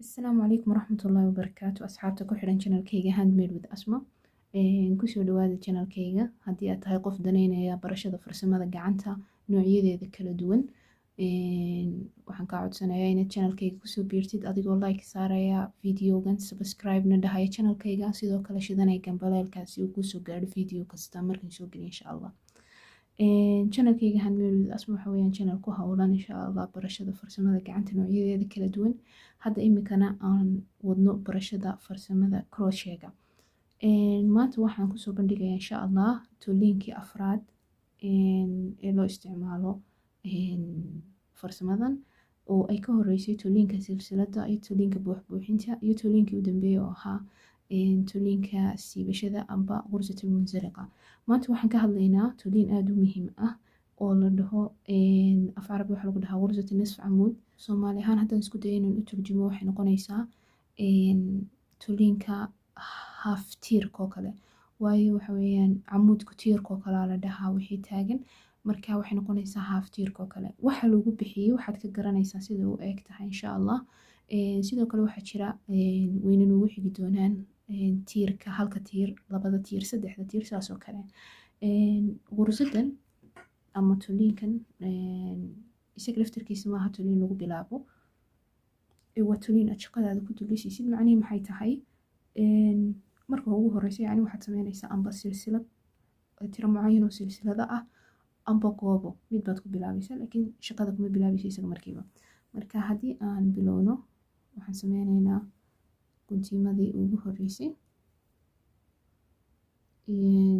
Asalaamu calaykum waraxmatullaahi wabarakaatu. Asxaabta ku xidhan channelkayga Handmade with Asma, kusoo dhawaada channelkayga. Haddii aad tahay qof daneynaya barashada farsamada gacanta noocyadeeda kala duwan, waxaan kaa codsanayaa inaad channelkayga kusoo biirtid adigoo like saaraya videogan, subscribe-na dhahaya channelkayga, sidoo kale shidanaya gambaleelka si uu kusoo gaadho video kasta markaan soo geliyo, insha Allah. Channelkayga Handmade with Asma waxa weeyaan channel ku howlan, insha Allah, barashada farsamada gacanta noocyadeeda kala duwan. Hadda imikana aan wadno barashada farsamada crochet-ga. Maanta waxaan kusoo bandhigayaa, insha Allah, toliinkii afraad ee loo isticmaalo farsamadan, oo ay ka horeysay toliinka silsilada iyo toliinka buuxbuuxinta iyo toliinkii u dambeeyay oo ahaa toliinka siibashada amba غرزة المنزلقة. Maanta waxaan ka hadlaynaa toliin aada u muhiim ah oo la dhaho, af Carabi waxaa lagu dhahaa غرزة نصف عمود. Soomaali ahaan haddaan isku dayo inaan u turjumo, waxay noqonaysaa toliinka half tiirka oo kale, waayo waxa weeyaan camuudku tiirka oo kalea la dhahaa wixii taagan. Marka waxay noqonaysaa half tiirka oo kale. Waxa lagu bixiyey waxaad ka garanaysaa sida u eg tahay, insha Allah. Sidoo kale waxaa jira, wayna noogu xigi doonaan tiirka, halka tiir, labada tiir, saddexda tiir, saas oo kale. Gursadan ama toliinkan isaga laftarkiisa maaha toliin lagu bilaabo, waa toliin aad shaqadaada ku dulisaysid. Macnihii maxay tahay? Marka ugu horeysa, yani, waxaad sameynaysaa amba silsilad, tiro mucayan oo silsilada ah, amba goobo, mid baad ku bilaabaysaa, laakiin shaqada kuma bilaabaysa isaga markiiba. Marka haddii aan bilowno, waxaan sameyneynaa guntiimadii ugu horeysay.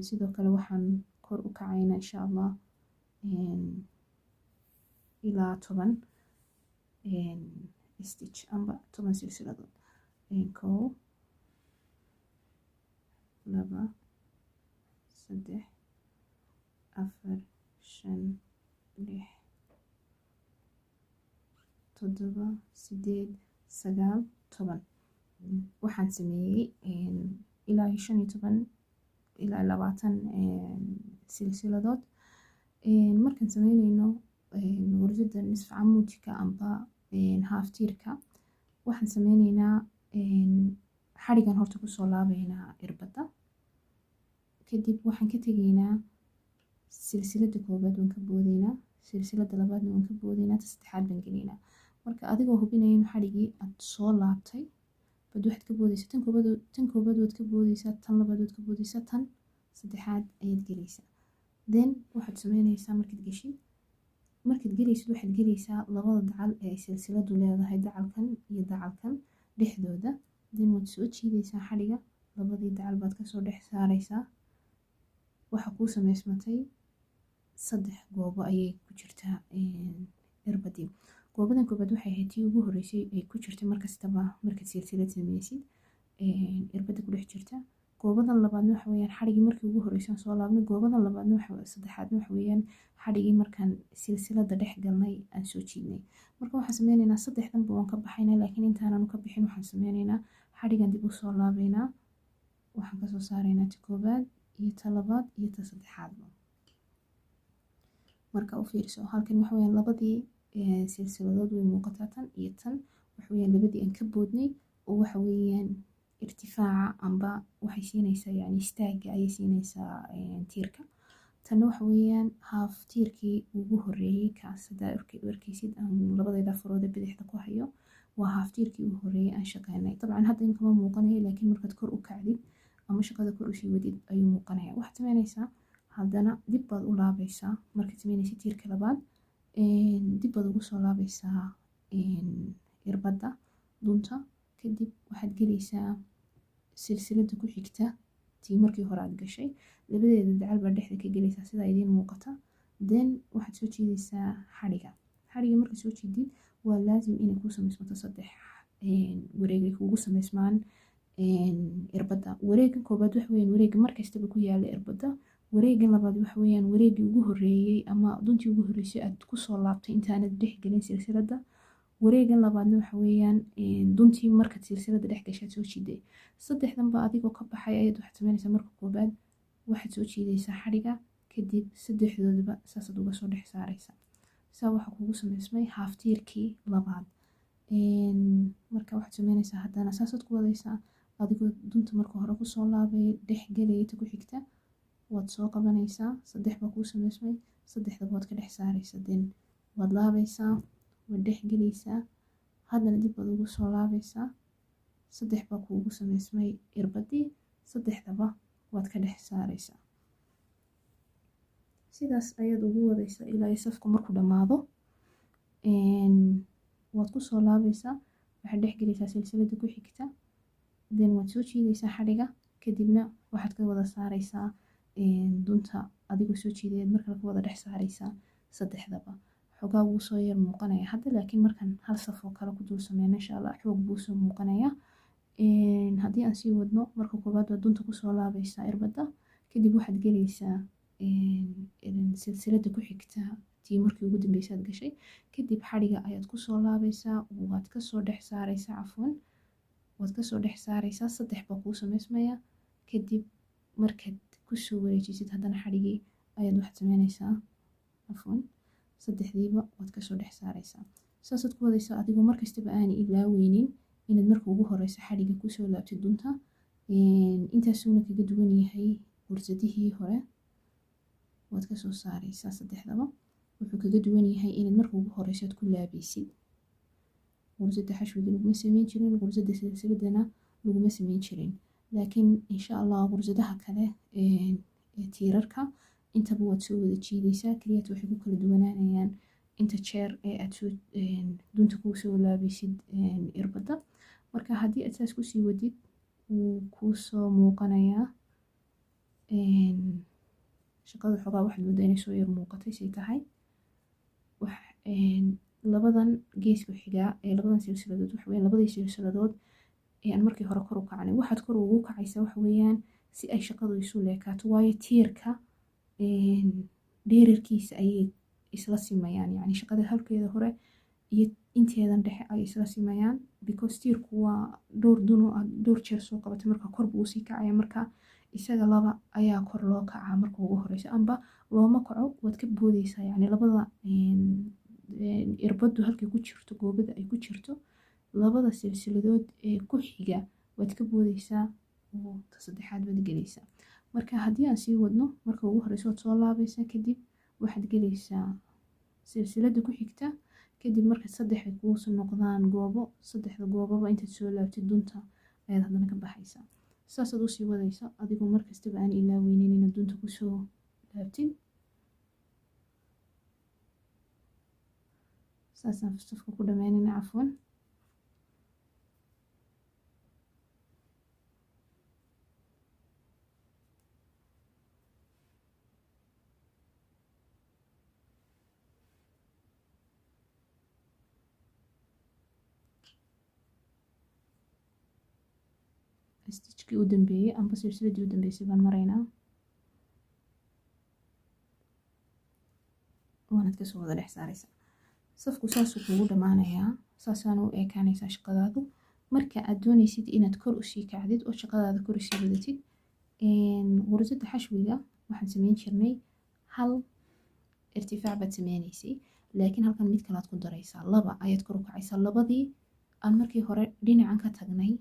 Sidoo kale waxaan kor u kacaynaa, insha Allah, ilaa 10 stitch amba 10 silsiladood: kow, laba, saddex, afar, shan, lix, toddoba, sideed, sagaal, 10. Waxaan sameeyey ilaa 15 ilaa 20 silsiladood. Markaan sameyneyno غرزة نصف camuudka amba half tiirka, waxaan sameyneynaa xadhigan horta kusoo laabeynaa irbadda. Kadib waxaan ka tegaynaa silsilada koobaad, waan ka boodeynaa, silsilada labaadna waan ka boodeynaa, ta saddexaad baan geleynaa. Marka adigoo hubinaya in xadhigii aad soo laabtay bad, waxaad ka boodeysaa tan koobaad, tan koobaad waad ka boodeysaa, tan labaad waad ka boodeysaa, tan saddexaad ayaad gelaysaa. Then waxaad sameyneysaa, markaad geshid, markaad gelaysid, waxaad gelaysaa labada dacal ee ay silsiladu leedahay, dacalkan iyo dacalkan dhexdooda. Then waad soo jiideysaa xadhiga, labadii dacal baad kasoo dhex saareysaa. Waxa kuu sameysmatay saddex goobo ayay ku jirtaa irbadii. Goobadan koobaad waxay ahayd tii ugu horeysay ay ku jirtay markastaba markaad silsilad sameysid irbada ku dhex jirta. Goobadan labaadna waxa weeyaan xadhigii markii ugu horeysay aan soo laabnay. Goobadan labaadna waxa, saddexaadna waxa weeyaan xadhigii markaan silsilada dhex galnay aan soo jiidnay. Marka waxaan sameyneynaa, saddexdanba waan ka baxaynaa, laakiin intaanan ka bixin waxaan sameyneynaa xadhigan dib u soo laabeynaa. Waxaan kasoo saareynaa ta koobaad iyo ta labaad iyo ta saddexaadba. Marka u fiirso halkan, waxa weeyaan labadii silsiladood way muuqataa, tan iyo tan. Waxa weeyaan labadii aan ka boodnay, oo waxa weeyaan irtifaaca amba waxay siinaysaa, yani, istaagga ayay siinaysaa tiirka. Tanna waxa weeyaan half tiirkii ugu horeeyey. Kaas haddaa arkeysid, aan labadayda faroode bidixda ku hayo, waa half tiirkii ugu horeeyey aan shaqeynay. Dabcan hadda inkama muuqanayo, laakiin markaad kor u kacdid ama shaqada kor usii wadid ayuu muuqanaya. Waxaad sameynaysaa, haddana dib baad u laabaysaa. Markaad sameynaysid tiirka labaad, dib baad ugu soo laabaysaa irbadda dunta. Kadib waxaad gelaysaa silsilada ku xigta tii markii hore aad gashay, labadeeda dacal baad dhexda ka gelaysaa, sidaa idiin muuqata. Then waxaad soo jiidaysaa xadhiga. Xadhiga markaad soo jiidid, waa laazim inay kuu samaysmato saddex wareeg ay kuugu samaysmaan irbadda. Wareegga koobaad waxa weeyaan wareegga markastaba ku yaala irbadda. Wareegga labaad waxa weeyaan wareeggii ugu horreeyey ama duntii ugu horreysay aad kusoo laabtay intaanad dhex gelin silsiladda. Wareeggan labaadna waxa weeyaan duntii markaad silsiladda dhex gashaad soo jiiday. Saddexdanba adigoo ka baxay ayaad waxaad sameynaysaa marka koobaad Waxaad soo jiidaysaa xadhiga, kadib saddexdoodaba saasaad uga soo dhex saaraysaa. Saa waxaa kugu samaysmay haaftiirkii labaad. Marka waxaad sameynaysaa, haddana saasaad ku wadaysaa adigoo dunta marka hore kusoo laabay, dhex gelaya ta ku xigta, waad soo qabanaysaa. Saddex baa kuu samaysmay, saddexdaba waad ka dhex saaraysaa. Then waad laabaysaa, waad dhex gelaysaa, haddana dib baad ugu soo laabaysaa. Saddex baa kuugu samaysmay irbadii, saddexdaba waad ka dhex saaraysaa. Sidaas ayaad ugu wadaysaa ilaa safku markuu dhammaado. Waad kusoo laabaysaa, waxaad dhex gelaysaa silsilada ku xigta, then waad soo jiidaysaa xadhiga, kadibna waxaad ka wada saaraysaa dunta adigoo soo jiidayaad markale ka wada dhex saaraysaa saddexdaba. Xogaa wuu soo yar muuqanaya hadda, laakiin markan hal saf oo kale ku dul sameyno, insha Allah, xoog buu soo muuqanaya. Haddii aan sii wadno, marka koowaad waad dunta kusoo laabaysaa irbadda, kadib waxaad gelaysaa silsilada ku xigta tii markii ugu dambeysay aad gashay, kadib xadhiga ayaad kusoo laabaysaa, waad kasoo dhex saaraysaa, cafwan, waad kasoo dhex saaraysaa. Saddex baa kuu samaysmaya. Kadib markaad kusoo wareejisid haddana xadhigii ayaad waxaad sameynaysaa, cafwan, saddexdiiba waad kasoo dhex saaraysaa. Saasaad ku wadaysaa adigoo markastaba aanay ilaaweynin inaad marka ugu horeysa xadhiga kusoo laabtid dunta. Intaasuuna kaga duwan yahay gursadihii hore. Waad kasoo saaraysaa saddexdaba. Wuxuu kaga duwan yahay inaad marka ugu horeysa aad ku laabaysid. Gursada xashwiga laguma sameyn jirin, gursada silsiladana laguma sameyn jirin, laakiin insha Allah gursadaha kale ee tiirarka intaba waad soo wada jiidaysaa. Keliyaat waxay ku kala duwanaanayaan inta jeer ee aad soo dunta kusoo laabaysid irbadda. Marka haddii aad saas kusii wadid, wuu kuusoo muuqanayaa shaqada. Xogaa waxaad moodaa inay soo yar muuqatay say tahay. Wax labadan geeska xigaa ee labadan silsiladood waxa weeyaan labadii silsiladood ee aan markii hore kor u kacnay. Waxaad kor ugu kacaysaa waxa weeyaan si ay shaqadu isu leekaato, waayo tiirka dheerarkiisa ayay isla simayaan, yacni shaqada halkeeda hore iyo inteedan dhexe ay isla simayaan, because tiirku waa dhowr dun oo aad dhowr jeer soo qabatay. Marka kor buu usii kacaya, marka isaga laba ayaa kor loo kacaa marka ugu horeysa, amba looma kaco, waad ka boodeysaa. Yacni labada irbaddu halkay ku jirto, goobada ay ku jirto, labada silsiladood ee ku xiga waad ka boodeysaa oo ta saddexaad baad gelaysaa. Marka haddii aan sii wadno, marka ugu horeysa waad soo laabaysaa, kadib waxaad gelaysaa silsilada ku xigta, kadib marka saddex ay kuusoo noqdaan goobo, saddexda goobaba intaad soo laabtid dunta ayaad haddana ka baxaysaa. Saasaad usii wadaysaa adigoo markastaba aan ilaaweynin inaad dunta kusoo laabtid. Saasaan safka ku dhameynayna, cafwan. Stitchkii u dambeeyey amba silsiladii u dambeysay baan maraynaa, waanaad kasoo wada dhex saaraysaa. Safku saasuu kugu dhammaanayaa, saasaana u ekaanaysaa shaqadaadu. Marka aad doonaysid inaad kor usii kacdid oo shaqadaada kor usii wadatid, gursada xashwiga waxaan sameyn jirnay hal irtifaac baad sameynaysay, laakiin halkan mid kalaad ku daraysaa, laba ayaad kor u kacaysaa. Labadii aan markii hore dhinacan ka tagnay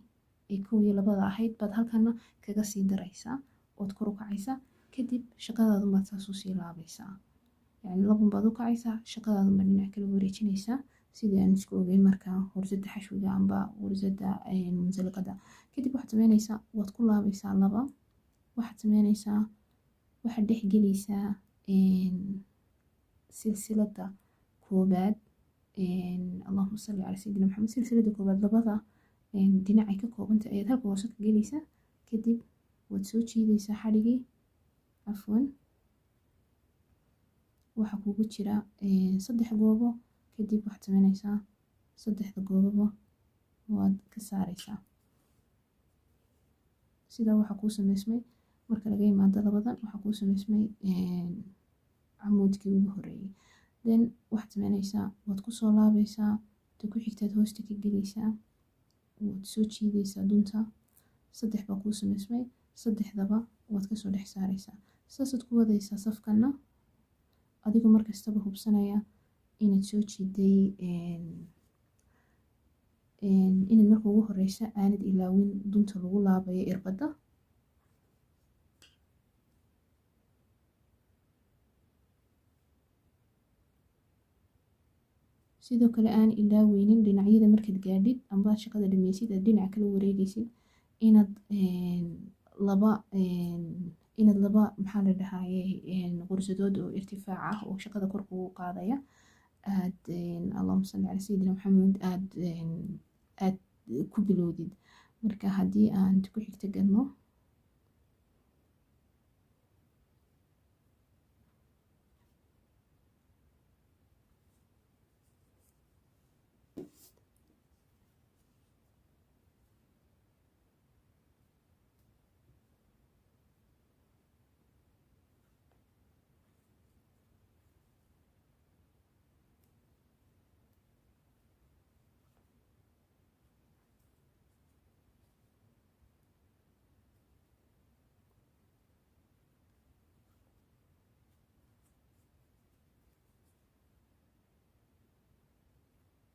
ee kow iyo labada ahayd baad halkana kaga sii daraysaa ood kor u kacaysaa. Kadib shaqadaadu baad saas usii laabaysaa, yacni labun baad u kacaysaa, shaqadaadu baad dhinac kala wareejinaysaa, sidii aan isku ogeyn marka gursada xashwiga amba gursada munzaliqada. Kadib waxaad sameynaysaa, waad ku laabaysaa laba. Waxaad sameynaysaa, waxaad dhex gelaysaa silsilada koobaad, allahuma salli calaa sayidina Maxamed, silsilada koobaad labada dhinacay ka koobantay ayaad halka hoose ka gelaysaa, kadib waad soo jiidaysaa xadhigii, cafwan. Waxaa kugu jira saddex goobo, kadib waxaad sameynaysaa saddexda goobaba waad ka saaraysaa. Sidaa waxaa kuu sameysmay, marka laga yimaado labadan, waxaa kuu sameysmay camuudkii ugu horeeyey. Then waxaad sameynaysaa, waad kusoo laabaysaa, ta ku xigtaad hoosta ka gelaysaa, waad soo jiidaysaa dunta. Saddex baa kuu sameysmay, Saddexdaba waad kasoo dhex saaraysaa. Saasaad ku wadaysaa safkana, adigoo markastaba hubsanaya inaad soo jiiday, inaad marka ugu horeysa aanad ilaawin dunta lagu laabayo irbadda. Sidoo kale aan ilaaweynin dhinacyada markaad gaadhid amba aad shaqada dhameysid, aad dhinaca kala wareegaysid, inaad laba, maxaa la dhahaye, qursadood oo irtifaac ah oo shaqada kor kugu qaadaya aad, allahuma salli cala sayidina Maxamed, aad ku bilowdid. Marka haddii aan ku xigta galno,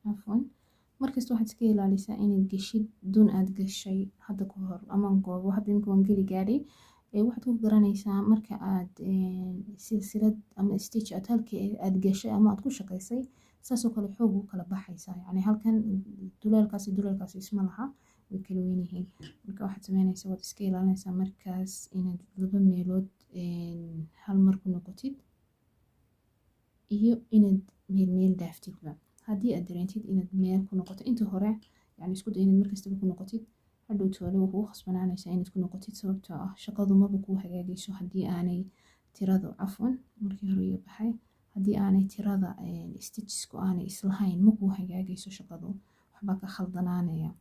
cafwan, markasta waxaad iska ilaalisaa inaad geshid dun aad gashay hadda ka hor amaan goobo. Hadda imika waan geli gaadhay. Waxaad ku garanaysaa marka aad silsilad ama stitch aad halkii aad gashay ama aad ku shaqaysay saasoo kale xoog u kala baxaysaa, yacni halkan duleelkaasi duleelkaasi isma laha, way kala weyn yihiin. Marka waxaad sameynaysaa, waad iska ilaalinaysaa markaas inaad laba meelood hal mar ku noqotid iyo inaad meel meel dhaaftidba. Haddii aad dareentid inaad meel ku noqoto inta hore, yani isku day inaad markastaba ku noqotid. Hadhow toole waa kugu khasbanaanaysaa inaad ku noqotid, sababtoo ah shaqadu maba kuu hagaagayso haddii aanay tiradu, cafwan, markii hore iga baxay, haddii aanay tirada stitchesku aanay islahayn, ma kuu hagaagayso shaqadu, waxbaa ka khaldanaanaya.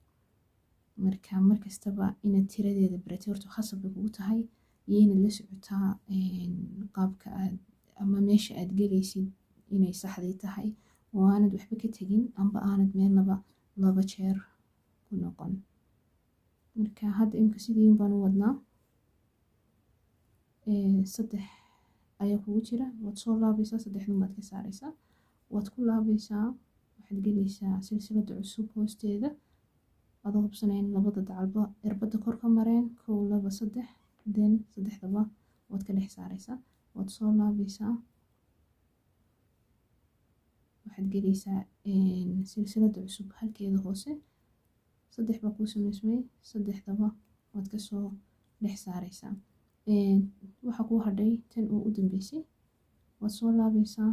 Marka markastaba inaad tiradeeda baratay horta khasab bay kugu tahay, iyo inaad la socotaa qaabka aad ama meesha aad gelaysid inay saxday tahay oo aanad waxba ka tegin amba aanad meelnaba laba jeer ku noqon. Marka hadda imika sidii baan u wadnaa. Saddex ayaa kugu jira, waad soo laabaysaa, saddexdun baad ka saaraysaa, waad ku laabaysaa, waxaad gelaysaa silsilada cusub hoosteeda, adoo hubsanayn labada dacalba irbadda kor ka mareen. Kow, laba, saddex, then saddexdaba waad ka dhex saaraysaa, waad soo laabaysaa, waxaad gelaysaa silsilada cusub halkeeda hoose. Saddex baa kuu samaysmay, saddexdaba waad kasoo dhex saaraysaa. Waxaa kuu hadhay tan oo u dambeysay, waad soo laabaysaa,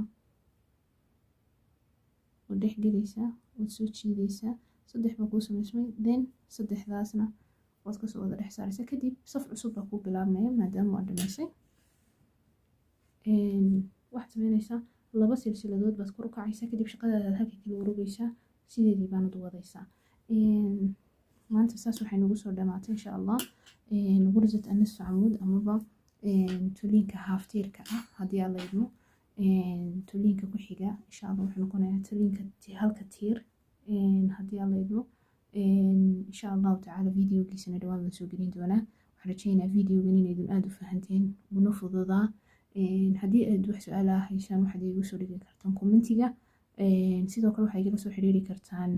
waad dhex gelaysaa, waad soo jiidaysaa. Saddex baa kuu samaysmay, then saddexdaasna waad kasoo wada dhex saaraysaa. Kadib saf cusub baa kuu bilaabmaya. Maadaama waad dhamaysay, waxaad sameynaysaa laba silsiladood baad kor u kacaysaa, kadib shaqadaadaad halka kala warogaysaa, sideedii baanad u wadaysaa. Maanta saas waxay nagu soo dhamaatay, insha Allah, gurzat anisfu camuud amaba tuliinka haaftiirka ah. Haddii aan la idmo, tuliinka ku xiga insha Allah wuxuu noqonayaa tuliinka halka tiir, haddii aan la idmo, insha Allahu tacaala. Videogiisana dhawaan baan soo gelin doonaa. Waxaan rajeynayaa videogan inaydun aada u fahanteen, una fududaa. Haddii aad wax su-aalaha haysaan, waxaad iigu soo dhigi kartaan commentiga. Sidoo kale waxaa igala soo xiriiri kartaan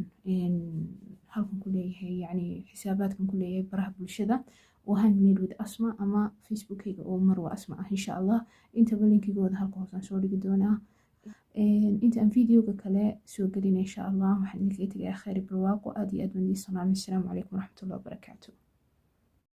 halkan ku leeyahay, yacni xisaabaadkan ku leeyahay baraha bulshada oo Handmade with Asma ama Facebookkayga oo Marwa Asma ah. Insha Allah intaba linkigooda halka hoosaan soo dhigi doonaa. Inta aan videoga kale soo gelina, insha Allah, waxaan idinkaga tegayaa khayr, barwaaqo. Aad iyo aad baan idiin salaamay. Asalaamu calaykum waraxmatullahi wabarakaatu.